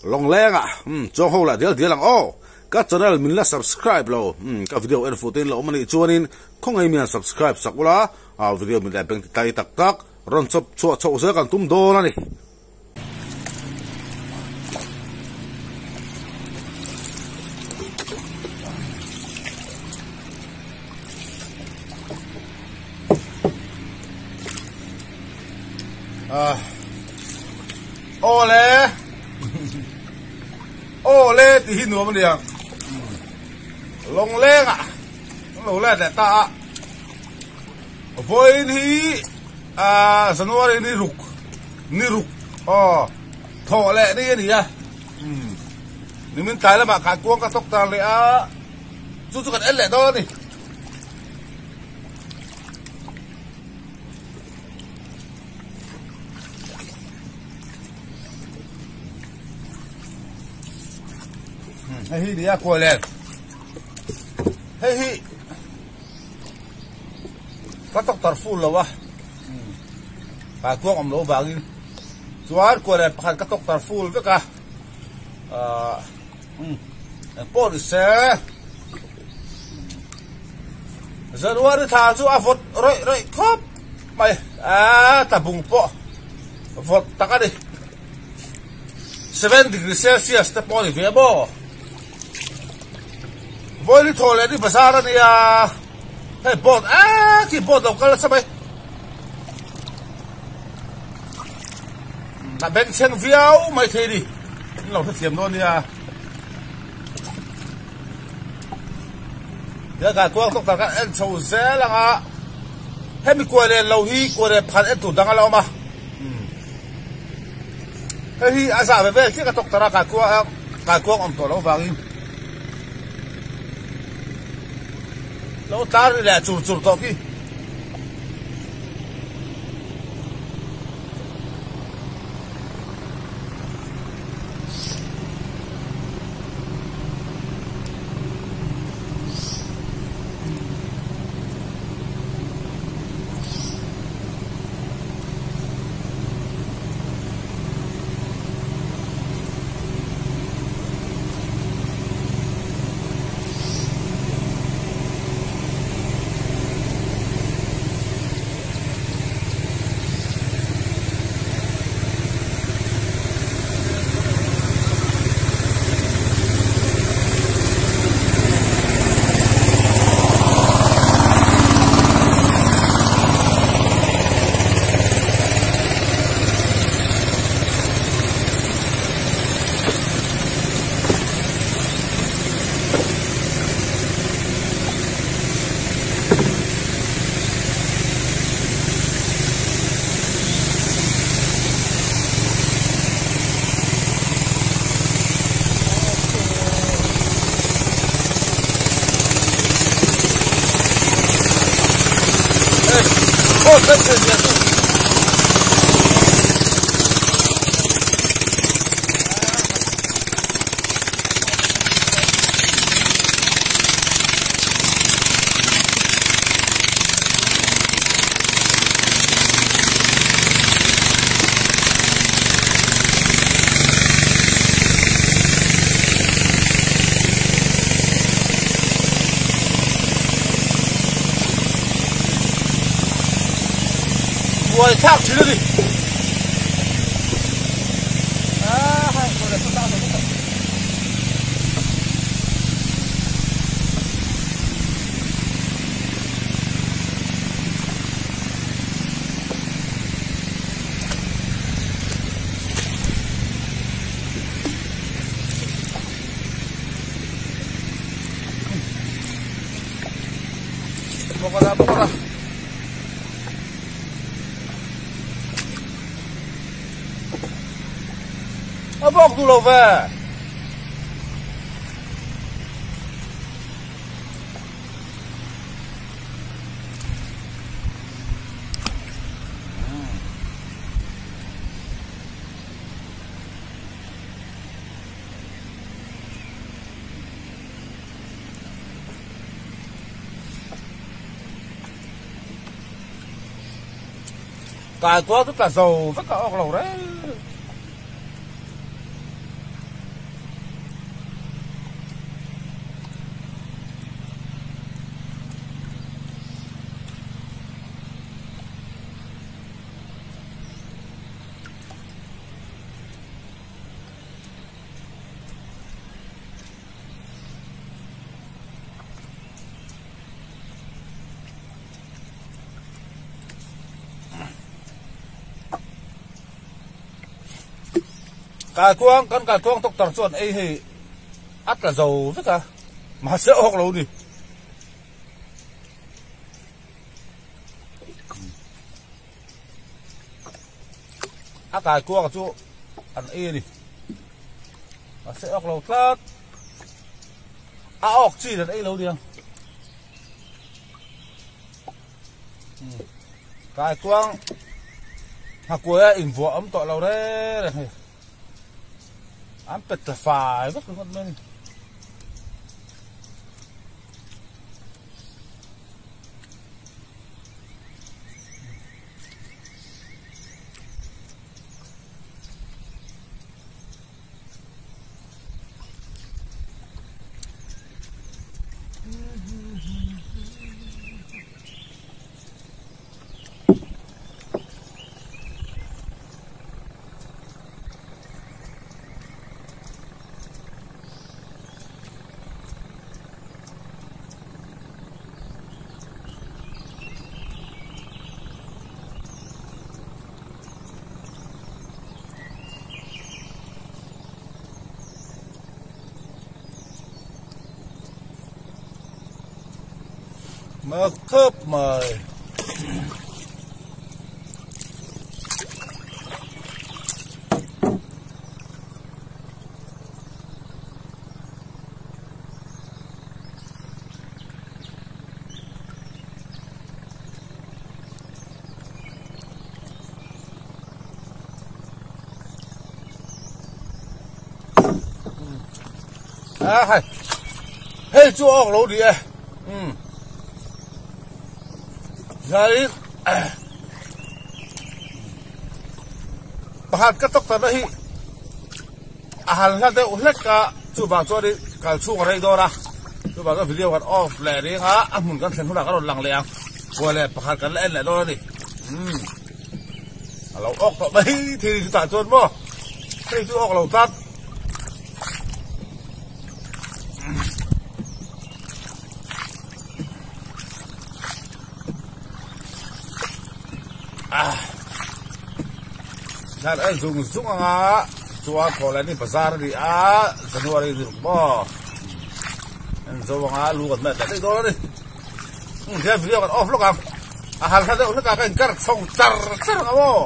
Lawngleng ah umm chuang ho lah dial dial ang aw. Ka channel min la subscribe lo umm ka video en fuh te in la awm anih chuanin khawngaih mian subscribe sak ula ah video min leh beng ti tai tak tak rawn chawp chhuah chhoh zel kan tum dawn a ni. Ah. Awle Awle tih hi nuam a nia Lawngleng ah an lo let leh ta a Vawiin hi ah January ni ruk ni ruk aw thawh leh ni a ni a nimin tlai lamah khan kuang ka tawk tan leh a chu chu kan en leh dawn a ni. Hei hi nia kual nen hei hi ka doctor full lo a ka kuang awm lo vangin chuan kual nen pakhat ka doctor full vek a ah engpawh ni se January thla chu a vawt rawih rawih khawp mai a tlabung pawh vawt tak a ni 7 degree celsius te pawh a ni ve maw vawili thaw leh ni bazar a nia hei boat a khi boat lo kal nasa mai a bengchheng viau mai thei ni an lo hrethiam dawn nia. Biakah kuang tawk tak a en chho zel ang a, hemi kuai leh lo hi kuai leh phan en tur dang a la awm a, hei hi a zah ve vel chiah ka tawk tar a kai kuang kai kuang awm tawh loh vangin lo tlar ri leh chur chur tawh khi. Buai thlak thin a ni. Bawk a bawk a. A vawk duh lo ve. Kai kual chu tla zo vek a awk lo reng. Kaikuang kan kaikuang doctor chuan ei hei a tla zo vek a mahse a awk lo ni. A kaikuang chu an ei a ni mahse a awk lo tlat a awk chin an ei lo nia. Kaikuang nghakuaia invuah awm tawh lo reng reng hei an pet tla fai vek ringawt mai a ni. Mak khawp mai. A hai hei chu a awk lo ni e um zai pakhat ka tawk ta na hi a han hla deuh hlek a chuvang chuanin kal chhung a rei dawn a chuvang chuan video kan off leh ring a a hmun kan thlen hunah kan rawn lang leh ang kua leh pakhat kan la en leh dawn a ni umm a lo awk tawh mai thei ni chutah chuan maw hei chu awk lo tlat ah zan en zung zung anga chuan thawh leh ni bazar a ni a January ni ruk maw en zo anga lu kan met leh daih dawn a ni um hian video kan off lawk ang a hal hla deuh hlek a ka inkar chho char char ang maw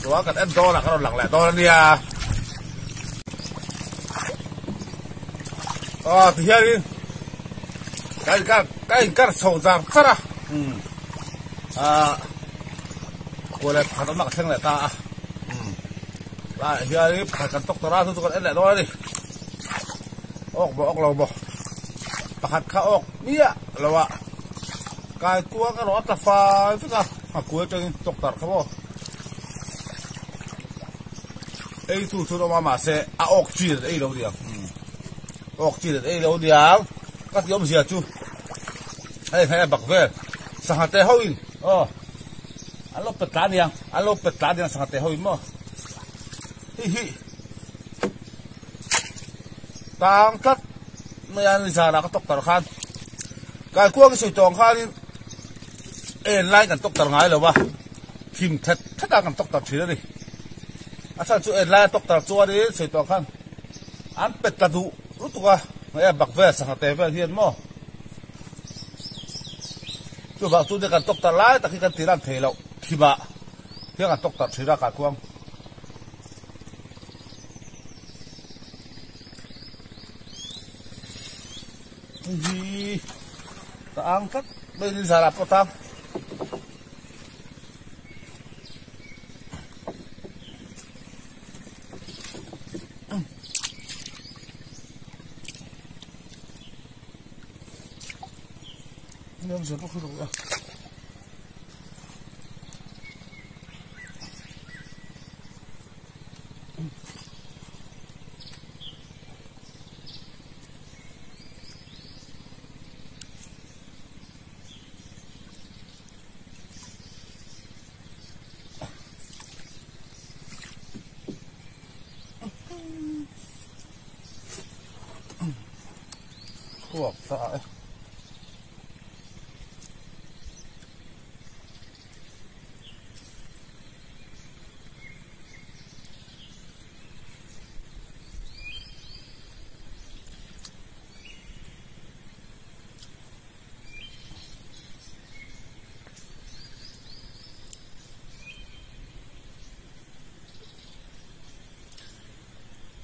chuan kan en dawn a kan rawn lang leh dawn a nia ah tihianin ka inkar ka inkar chho char char a um ah kuala pakhat awm a ka thleng leh ta a um laiah hianin pakhat kan tawk tawh a chu chu kan en leh dawn a ni awk maw awk lo maw pakhat kha awk miah lo a kaikuang erawh a tla fai vek a a kuai atangin tawk tarh kha maw ei tu chu an awm a mahse a awk chin an ei lo niang awk chin an ei lo niang ka tih awmzia chu hei hei a bak vel sangha te ho in aw an lo pet tla niang an lo pet tla niang sangha te ho in maw hei hi tang tlat mai a ni zanah ka tawk tar khan kaikuang i sawi tawh ang khanin en lai kan tawk tar ngai lo va thim thet thet a kan tawk tar thin a ni a chhan chu en laia tawk tar chuanin sawi tawh ang khan an pet tla duh lutuk a hei a bak vel sangha te vel hian maw chuvang chu nia kan tawk tar lai tak hi kan tih lan thei loh thimah hian kan tawk tar thin a kaikuang. Hi ta ang tlat mai ni zara pawh tang. Nem zar pawh khi rawh a. Chhuak ta e.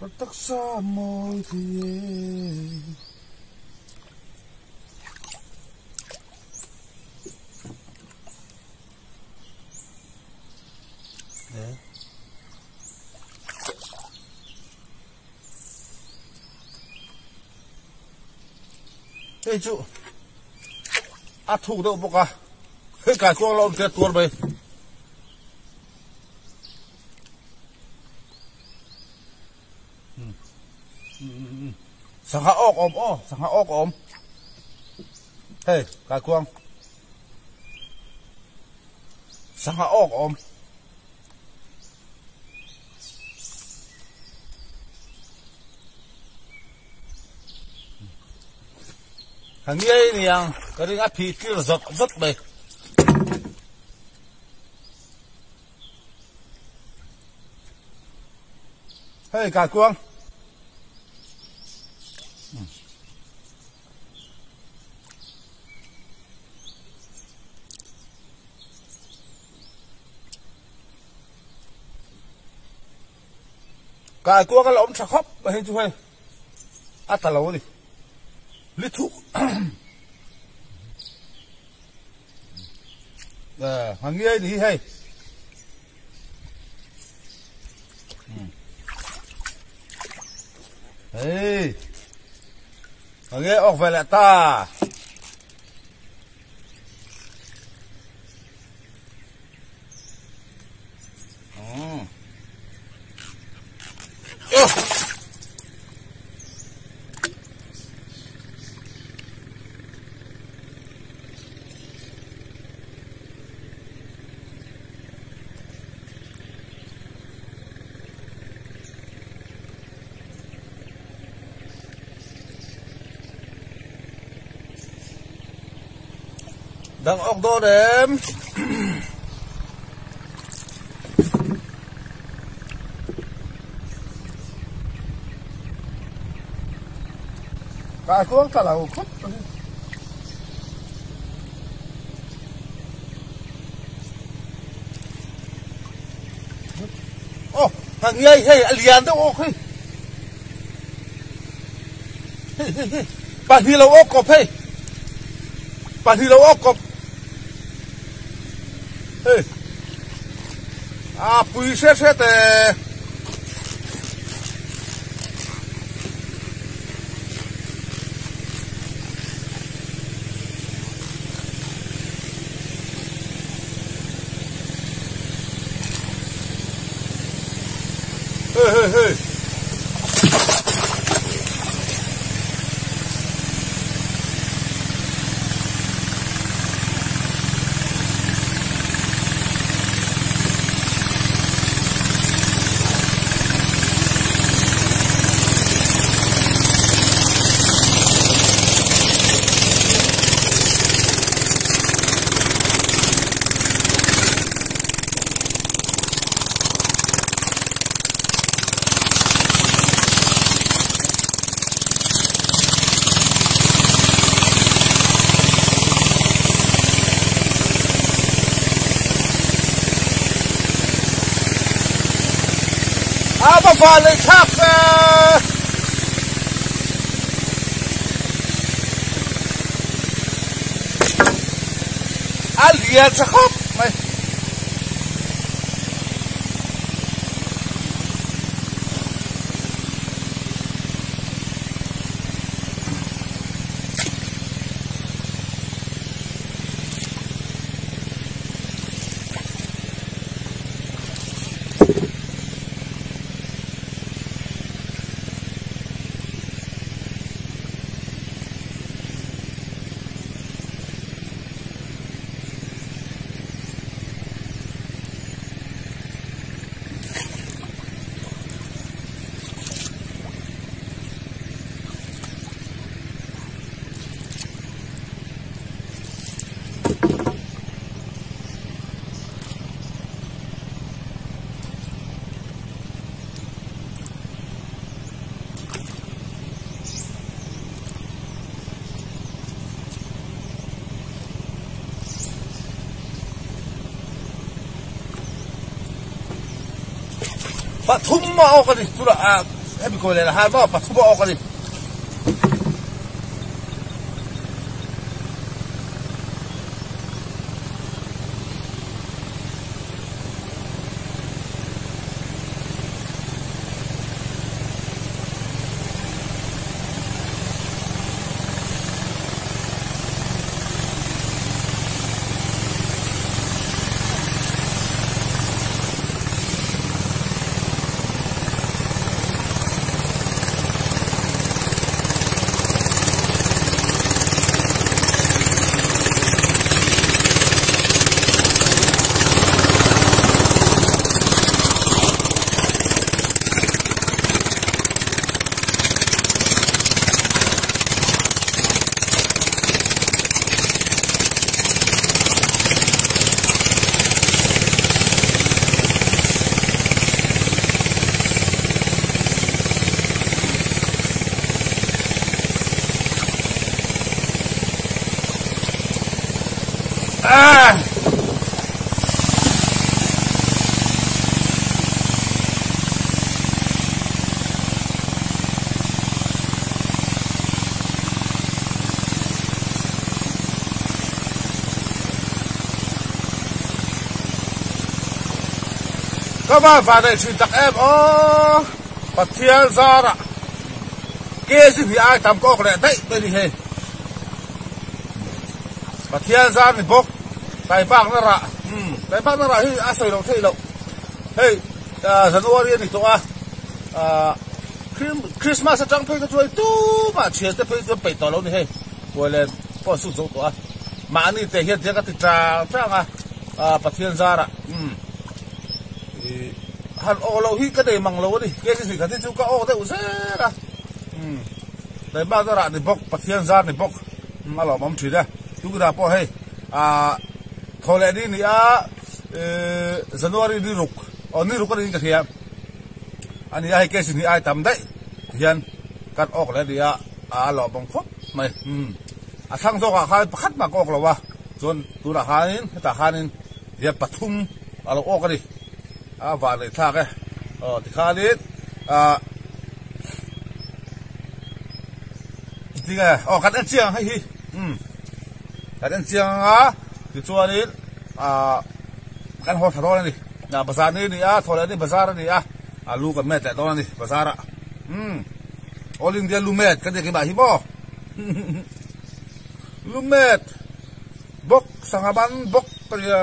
Ka taksa mawi thei e. Hei chu a thuk deuh bawk a hei kai kuang la awm te tuar mai. Sangha awk awm aw sangha awk awm hei kai kuang sangha awk awm. Ka ngiai niang ka ring a phih tir zawt zawt mai. Hei kai kuang. Kai kuang a la awm tha khawp mai hei chu hei a ta lo a ni li thuk a ngiai ni hi hei hei a ngiai awk ve leh ta. Dang awk dawn em? Kai kuang ta lo khawp mai. Oh, thằng ngiai hei a lian deuh awk hei. Hei hei hei. Pahnih lo awk kawp hei. Pahnih lo awk kawp. Hei. A pui hre hre te. Hei hei hei. A va van leh thlak ve. A lian tha khawp mai. Pathum a awk a ni tunah ah. Hemi kawi leh la maw pathum a awk a ni. Ka van van nei thin tak em aw Pathian zarah kg hnih ai tam ka awk leh daih mai ni hei Pathian zar ni bawk taibakna rah umm taibakna rah hi a sawi loh theih loh hei January a ni tawh a ah Christmas atang phei kha chuan tumah thian te phei chuan peih tawh lo ni hei kuailen pawh an sut zo tawh a mahni te hian tiang ka ti chang chang a ah Pathian zarah umm ih han awk loh hi ka nei mang lo a ni kg hnih khat hi chu ka awk deuh zel a umm taibakna rah ni bawk Pathian zar ni bawk a lawmawm thin e tunah pawh hei ah thaw leh ni ni a ih January ni ruk aw ni ruk a niin ka hria a ni a hei kg hnih ai tam daih tihian kan awk leh a ni a a lawmawm khawp mai umm a thlang zawkah khan pakhat mah ka awk lo a chuan tunah khanin hetah khanin hian pathum a lo awk a ni a van leh thlak e aw tikhanin ah tinge aw kan en chiang ang hei hi umm kan en chiang ang a tichuanin ah kan haw tha dawn a ni ah bazar ni a ni a thaw leh ni bazar a ni a a lu kan met leh dawn a ni bazar ah umm all india lu met kan tih ang hi maw lu met. Bawk sangha ban bawk ka nia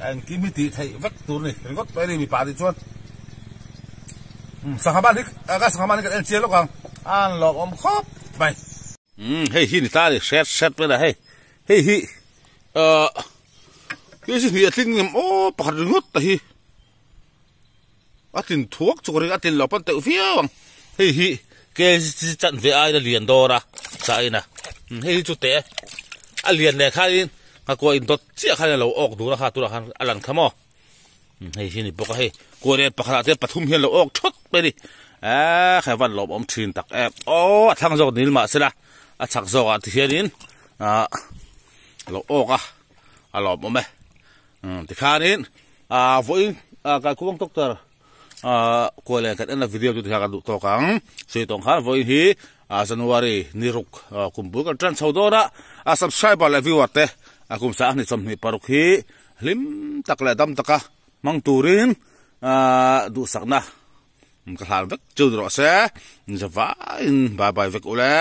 a engkim hi tih theih vek tur a ni ringawt mai a ni mipa nih chuan sangha ban hi ka sangha ban hi kan en chiang lawk ang a an lawmawm khawp mai. Umm hei hi ni ta a ni hret hret mai la hei hei hi ahh kg hnih a tling em aw pakhat ringawt ta hi. A tlin thuak chu ka ring a tlin loh pawn teuh viau ang hei hi kg chanve aiin a lian dawr a chain a hei hi chu teh a lian nen khanin nghakuah in dawt chiah khan a lo awk dur a kha tunah khan a lan kha maw hei hi ni bawk a hei kuah leh pakhat ah te pathum hian a lo awk thawt mai a ni eee kha van lawmawm thin tak em aw a thlang zawk nil mahse la a chhak zawk ah ti hianin ah a lo awk a a lawmawm e. Tikhanin vawiin Kaikhuang Doctor kuah leh kan en a video chu tikhan kan duh tawk ang. Sawi tawng khan vawiin hi January ni ruk kum bul kan tan chho dawn a, a subscriber leh viewer te kum 26 hi hlim tak leh dam taka hmang turin duhsakna ka hlan vek chu ni rawh se. Zavaiin bye bye vek ule.